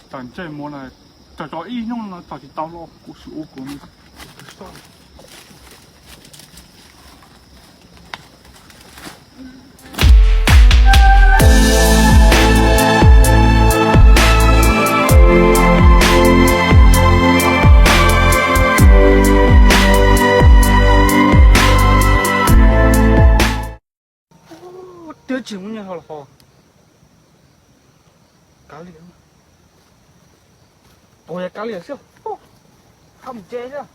Tam ntsej muag na, tso tso ib hnub no tso tsis tau los kuv sim ua kuv. Tiab tsis muaj nyiaj ho los ho. Kav liam, puas yog kav liam xwb. Hab ntse xwb.